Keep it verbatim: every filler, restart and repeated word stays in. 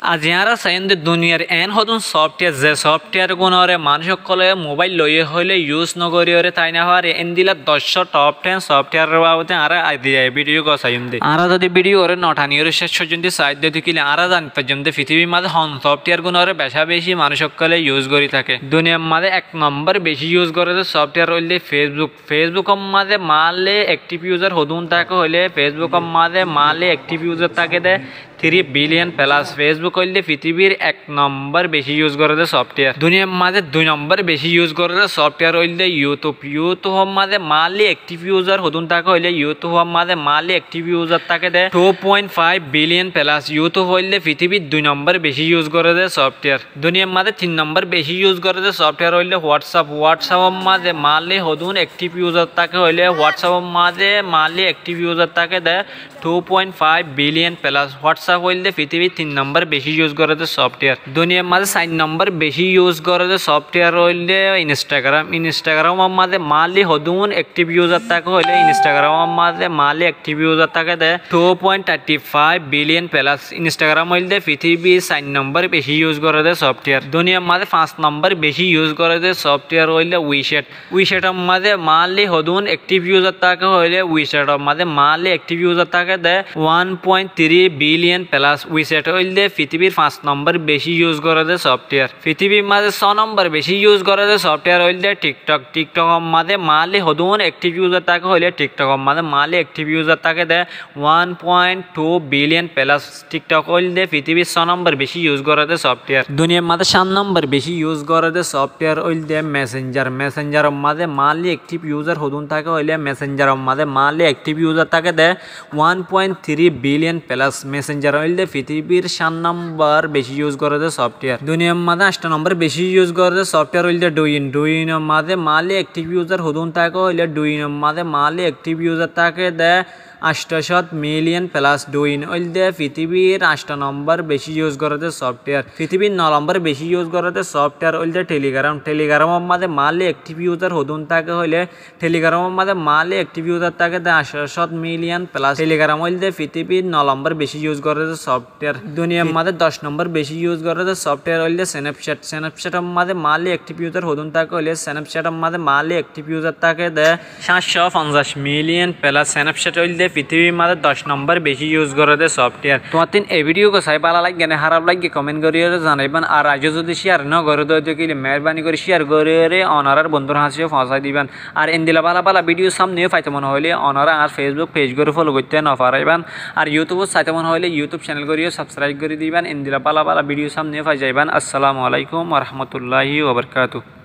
Aijja añára saiyum de duniyar eén hodún software, ze software gúnore manúic ókkole mobáil loiyé hoilé use nogoríyore tái nofare, endilla doccwá top ten software or babote añára aijja e video gán saiyum de. Añára zodi video re no thaniyore céc foijjonto sai de dekíle añára zani faijjum de fitibir mazé hon software gúnore beca beci manúic ókkole use gorí táke. Duniyar mazé ek nombor beci use goré de software óilde Facebook. Facebook or mazé monthly active user hodún táke hoilé, Facebook or mazé monthly active user táke de three billion plus. Facebook óilde fitibir ek nombor beci use goré de software. Duniyar mazé dui nombor beci use goré de software óilde YouTube. YouTube or mazé monthly active user hodún táke hoilé, YouTube or mazé monthly active user táke de two point five billion plus. YouTube óilde fitibir dui nombor beci use goré de software. Duniyar mazé tin nombor beci use goré de software óilde WhatsApp. WhatsApp or mazé monthly hodún active user táke hoilé, WhatsApp or mazé monthly active user táke de two point five billion plus. WhatsApp óilde fitibir tin nombor beci use goré de software. Duniyar mazé sair nombor beci use goré de software óilde Instagram. Instagram or mazé monthly hodún active user táke hoilé, Instagram or mazé monthly active user táke de two point thirty five billion plus. Instagram óilde fitibir sair nombor beci use goré de software. Duniyar mazé fañs nombor beci use goré de software óilde WeChat. WeChat or mazé monthly hodún active user táke hoilé, WeChat or mazé monthly active user táke de one point three billion plus. WeChat óilde fitibir fañs nombor beci use goré de software. Fitibir mazé só nombor beci use goré de software óilde TikTok. TikTok or mazé monthly hodún active user táke hoilé, TikTok or mazé monthly active user táke de one point two billion plus. TikTok óilde fitibir só nombor beci use goré de software. Duniyar mazé cát nombor beci use goré de software óilde Messenger. Messenger or mazé monthly active user hodún táke hoilé, Messenger or mazé monthly active user táke de one point three billion plus. Messenger óilde fitibir cát nombor beci use goré de software. Duniyar mazé ancto nombor beci use goré de software óilde Douyin. Douyin or mazé monthly active user hodún táke hoilé, Douyin or mazé monthly active user táke de ancto cát million plus. Douyin óilde fitibir ancto nombor beci use goré de software. Fitibir no nombor beci use goré de software óilde Telegram. Telegram or mazé monthly active user hodún táke hoilé, Telegram or mazé monthly active user táke de ancto cát million plus. Telegram óilde fitibir no nombor beci use goré de software. Duniyar mazé doc nombor beci use goré de software óilde Snapchat. Snapchat or mazé monthly active user hodún táke hoilé, Snapchat or mazé monthly active user táke de cát cót fonzaic million plus. Snapchat óilde fitibir mazé doc nombor beci use goré de software. Tuáñrattún e video gán sai bála laiggé né háraf laiggé comment goríyore zanaiban. Ar aijjó zodi share no goró de dekíle meherbani gorí share goríyore onorár bondúr hañsé yó foóñsai diban. Ar endilla bála bála video samne yó faito mone hoilé onorá añár Facebook page gán follow goitté no faraiban. Ar YouTube ot saito mone hoilé YouTube channel gán yó subscribe gorí diban. Endilla bála bála video samne yó fai zaiban. Assalamu alaikum wa rahmatullahi wa barakatuhu.